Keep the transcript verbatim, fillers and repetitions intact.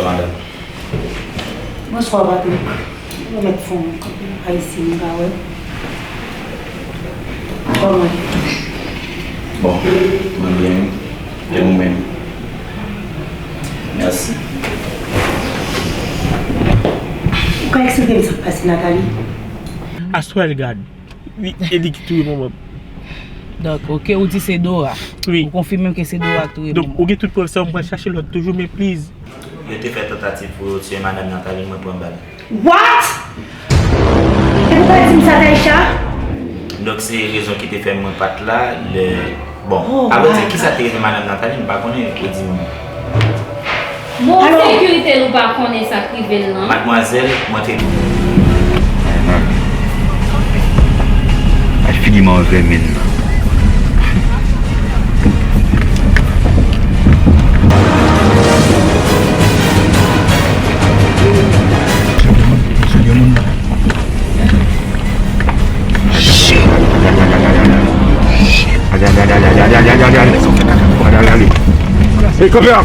Madanm. Bonswa, Patrick. Remèt fon ayisyen m ka wè. Kòman? Bon, mwen byen, wi. E ou menm? Mèsi. Ou ka eksplike m sa k pase Nathalie? Aswè l gad. Li, e li ki touye manman m. Donk, oke, ou di se Dora. Wi. Ou konfime ke se Dora ki touye manman m. Donk, ou gen tout prèv sa, mwen pral chache lòt toujou, men please. Yo te fè tantativ pou yo tiye madanm Nathalie, mwen pran bal. What? Epi ou pa di m sa, Taïcha? Donk, se rezon ki te fè mwen pa t la, lè, bon, alò, di, kisa te rive madanm Nathalie, m pa konnen, ou di m. Bon, sekirite l ou pa konnen sa k rive l lan. Madmwazèl, mwen te. Ay, figi m an vèmin nan. Hey, kanpe la!